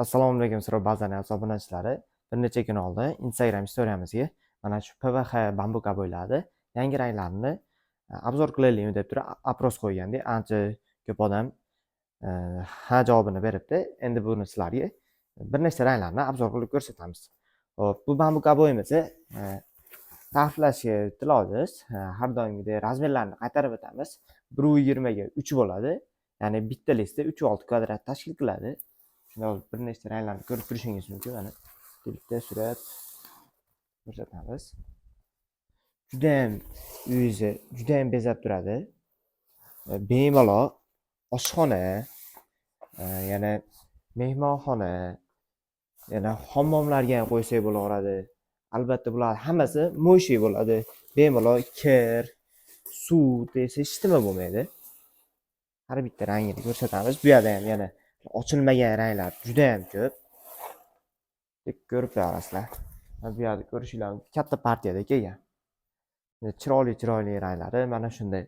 Assalomu alaykum, Sirov bazani obunachilari. Bir necha kun oldin Instagram storiyamizga mana shu PVH bambuk oboylarni yangi ranglarini обзор qilaylikmi deb turib опрос qo'ygandik. Ancha ko'p odam ha javobini beribdi. Endi buni sizlarga bir nechta ranglarni обзор qilib ko'rsatamiz. Xo'p, bu bambuk oboyimizni ta'riflashga tilojimiz. Har doimgidek размер larini qaytarib o'tamiz. 1,20 ga 3 bo'ladi. Ya'ni bitta listda 3,6 kvadrat tashkil qiladi. Shunda bir nechta ranglarni ko'rib turishingiz mumkin. Mana bitta surat ko'rsatamiz. Judayam uyingizni judayam bezab turadi. Bemalol oshxona, yana mehmonxona, yana hammomlarga ham qo'ysak bo'laveradi. Albatta bular hammasi моющий bo'ladi. Bemalol kir, suv desa hech nima bo'lmaydi. Har bitta rangini ko'rsatamiz. Bu yerda ham yana ochilmagan ranglar juda ham ko'p. Ko'rib turasizlar. Mana bu yerda ko'rishinglar mumkin. Katta partiyada kelgan. Chiroyli chiroyli ranglari mana shunday.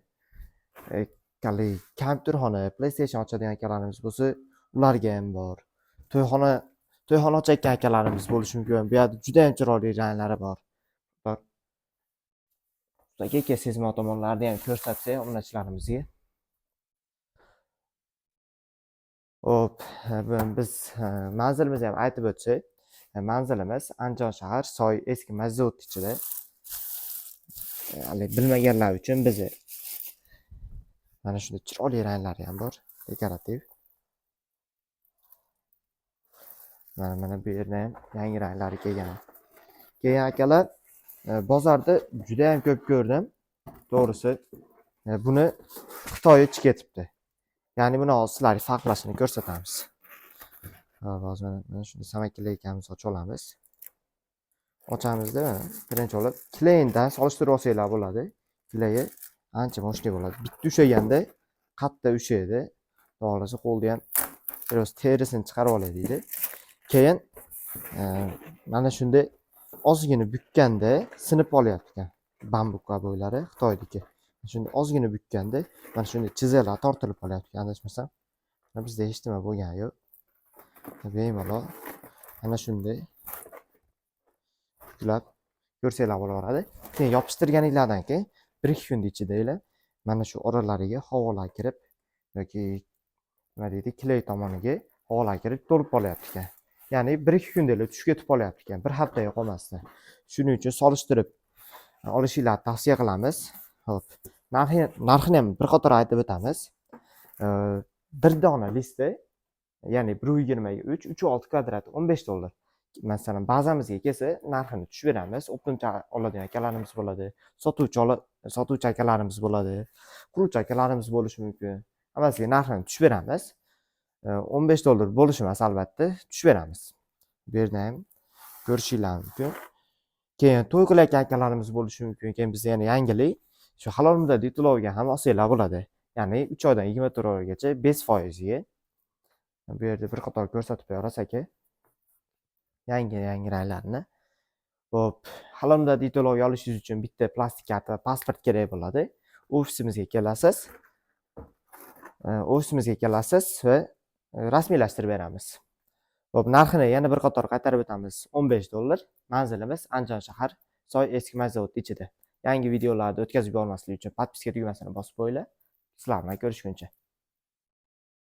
Haligi kompyuterxona, PlayStation ochadigan akalarimiz bo'lsa, ularga ham bor. To'yxona ochayotgan akalarimiz bo'lishi mumkin. Bu yerda juda ham chiroyli ranglari bor. Bor. Aka sezma tomonlarini ham ko'rsatsak obunachilarimizga. Xo'p, biz manzilimizni ham aytib o'tsak, manzilimiz Andijon shahar, Soy eski masjid ichida. Haligi bilmaganlar uchun bizni mana shunday chiroyli ranglari ham bor, dekorativ. Mana bu yerda ham yangi ranglari kelgan. Keyin akalar, bozorda juda ham ko'p ko'rdim. To'g'risi, buni Xitoyi ichib ketibdi. Ya'ni buni hozir sizlarga farqlashini ko'rsatamiz. Hozir mana shunday samokleykamizni ochib olamiz. Ochamizda birinchi bo'lib kleyndan solishtirib olsanglar bo'ladi. Kleyi ancha moshli bo'ladi. Bitta ushlaganda qattiq ushlaydi. Xohlasa qo'lni ham biroz terisini chiqarib olay deydi. Keyin mana shunday ozgina bukkanda sinib qolyapti ekan. Bambuk oboylari Xitoyniki. Shunday ozgina bukkanda mana shunday chiziqlar tortilib qolyapti ekan, adashmasam. Bizda hech nima bo'lgani yo'q. Bemalol mana shunday buklab ko'rsanglar bo'laveradi. Keyin yopishtirganinglardan keyin 1-2 kun ichida mana shu oralariga havolar kirib yoki nima deydi, kley tomoniga havolar kirib to'lib qolyapti ekan. Ya'ni 1-2 kunda tushib ketib qolyapti ekan, bir haftaga qolmasdan. Shuning uchun solishtirib olishinglarni tavsiya qilamiz. Xo'p, narxini ham bir qator aytib o'tamiz. Bir dona listi, ya'ni 1,20 ga 3, 3,6 kvadrat $15. Masalan, bazamizga kelsa, narxini tushib beramiz. O'ptimcha oladigan akalarimiz bo'ladi, sotuvchi akalarimiz bo'ladi, quruvchi akalarimiz bo'lishi mumkin. Hammasiga narxini tushib beramiz. $15 bo'lishi emas, albatta, tushib beramiz. Bu yerda ham ko'rishinglar mumkin. Keyin to'y qilayotgan akalarimiz bo'lishi mumkin. Keyin bizda yana yangilik, shu halol muddatli to'lovga ham olsanglar bo'ladi. Ya'ni 3 oydan 24 oygacha 5% ga. Bu yerda bir qator ko'rsatib qo'yamiz aka. Yangi ranglarni. Xo'p, halol muddatli to'lovga olishingiz uchun bitta plastik karta va pasport kerak bo'ladi. Ofisimizga kelasiz. Ofisimizga kelasiz va rasmiylashtirib beramiz. Xo'p, narxini yana bir qator qaytarib o'tamiz. $15. Manzilimiz Andijon shahar, Soy eski masjid ichida. Yangi videolarni o'tkazib yubormaslik uchun подписка tugmasini bosib qo'yinglar. Sizlar bilan ko'rishguncha.